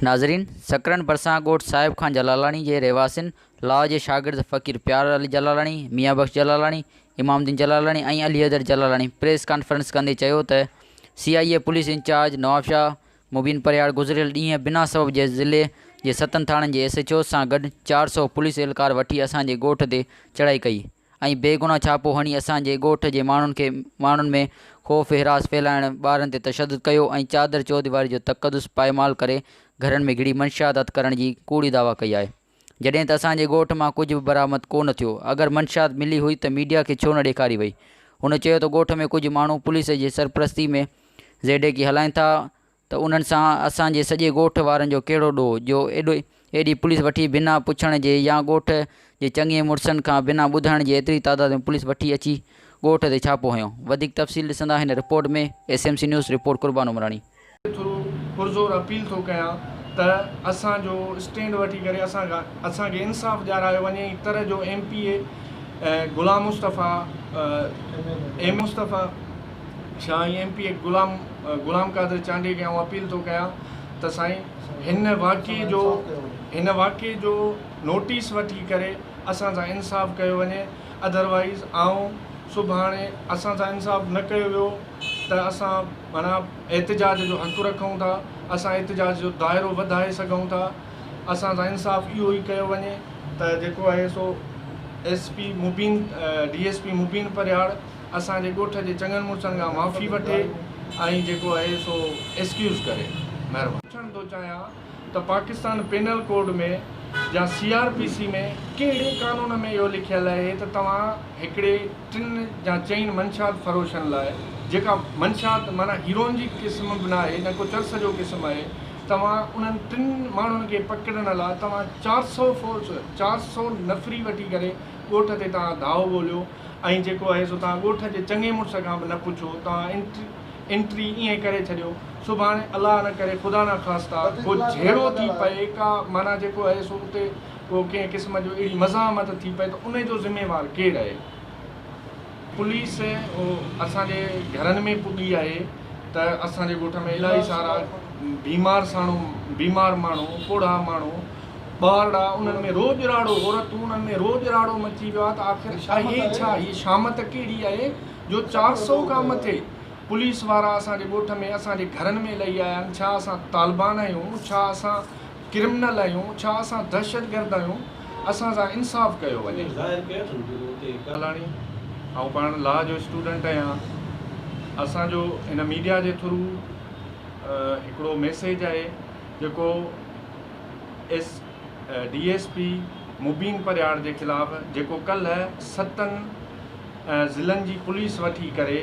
ناظرين سڪرنڊ ڀرسان ڳوٺ صاحب خان جلالاڻي جي رهواسين لا جي شاگرد فقير پيار علي جلالاڻي، ميان بخش جلالاڻي، امام الدين جلالاڻي ۽ علي حيدر جلالاڻي پريس ڪانفرنس ڪندي چيو ته C I A police incharge Nawabshah Mubeen Parhiyar گذريل ڏينهن بنا سبب جي ضلعي جي ستن ٿاڻن جي ايس ايڇ اوز سان گڏ 400 پوليس اهلڪار وٺي اسان جي ڳوٺ تي چڙهائي ڪئي ۽ بيگناهه ڇاپو هڻي اسان جي ڳوٺ جي ماڻهن کي ماڻهن ۾ خوف هراس ڦهلائڻ ٻارن تي تشدد ڪيو ۽ چادر چوديواري جو تقدس پائمال ڪري گهرن ۾ گهڙي منشيات هٿ ڪرڻ جي ڪوڙي دعويٰ ڪئي آهي جڏهن ته اسان جي ڳوٺ مان ڪجهه به برآمد ڪو نه ٿيو اگر منشيات ملي هئي ته ميڊيا کي ڇو نه ڏيکاري وئي هن چيو ته ڳوٺ ۾ ڪجهه ماڻهو پوليس جي سرپرستي ۾ زيڊيڪي هلائين ٿا ته انهن سان اسان جي سڄي ڳوٺ وارن جو ڪهڙو ڏوهه جو ايڏو ايڏي پوليس وٺي بنا پڇڻ جي يا ڳوٺ جي چڱي مڙسن کان بنا ٻڌائڻ جي ايتري تعداد ۾ پوليس وٺي اچي ڳوٺ تي ڇاپو هنيو. وڌيڪ تفصيل ڏسندا هن report ۾ S M C news report Qurban Umrani. Through پرزور اپيل ٿو ڪيان ته اسان جو اسٽينڊ وٺي ڪري اسان کان اسان کي انصاف ڏيارايو وڃي ۽ تر جو M P A Ghulam Mustafa M Mustafa Shah ۽ M P A Ghulam Ghulam Qadir Chandio کي آئون اپيل ٿو ڪيان ته سائين هن واقعي جو هن واقعي جو نوٽيس وٺي ڪري اسان سان انصاف ڪيو وڃي ادروائيز آئون سڀاڻي اسان سان انصاف نه ڪيو ويو ته اسان معنيٰ احتجاج جو حق رکون ٿا اسان احتجاج جو دائرو وڌائي سگهون ٿا اسان سان انصاف اهو ئي ڪيو وڃي ته جيڪو آهي سو S P Mubeen D S P Mubeen Parhiyar اسان جي ڳوٺ جي چڱن مڙسن کان معافي وٺي ۽ جيڪو آهي سو ايسڪيوز ڪري. مهرباني. پڇڻ ٿو چاهيان ته پاڪستان پينل ڪوڊ ۾ يا سي آر پي سي ۾ ڪهڙي قانون ۾ اهو لکيل آهي ته توهان هڪڙي ٽن يا چئن منشيات فروشن لاء جيڪا منشيات معنيٰ هيروئن جي قسم به ناهي نه ڪو چرس جو قسم آهي توهان انهن ٽن ماڻهن کي پڪڙڻ لاء توهان 400 فورس 400 نفري وٺي ڪري ڳوٺ تي توهان ڌاوو ٻوليو ۽ جيڪو آهي سو توهان ڳوٺ جي چڱي مڙس کان به نه پڇو، توهان انٽري Entry ائين ڪري ڇڏيو، سڀاڻي الله نه ڪري خدا نه خواسته ڪو جهيڙو ٿي پئي ڪا معنيٰ جيڪو آهي سو اتي ڪو ڪنهن قسم جو اهڙي مزاحمت ٿي پئي ته انهي جو ذميوار ڪير آهي؟ پوليس اسان جي گهرن ۾ پڳي آهي ته اسان جي ڳوٺ ۾ الاهي سارا بيمار ساڻو بيمار ماڻهو پوڙها ماڻهو ٻارڙا انهن ۾ روڄ راڙو عورتون انهن ۾ روڄ راڙو مچي ويو آهي ته آخر آهي ڇا هي شامت ڪهڙي آهي جو 400 کان مٿي پوليس وارا اسان جي ڳوٺ ۾ اسان جي گهرن ۾ لهي آيا آهن ڇا اسان طالبان آهيون ڇا اسان ڪرمنل آهيون ڇا اسان دهشتگرد آهيون اسان سان انصاف ڪيو وڃي. لاڻي آئون پاڻ لا جو اسٽوڊنٽ آهيان اسان جو هن ميڊيا جي ٿرو هڪڙو ميسيج آهي جيڪو S D S P Mubeen Parhiyar جي خلاف جيڪو ڪلهه ستن ضلعن جي پوليس وٺي ڪري.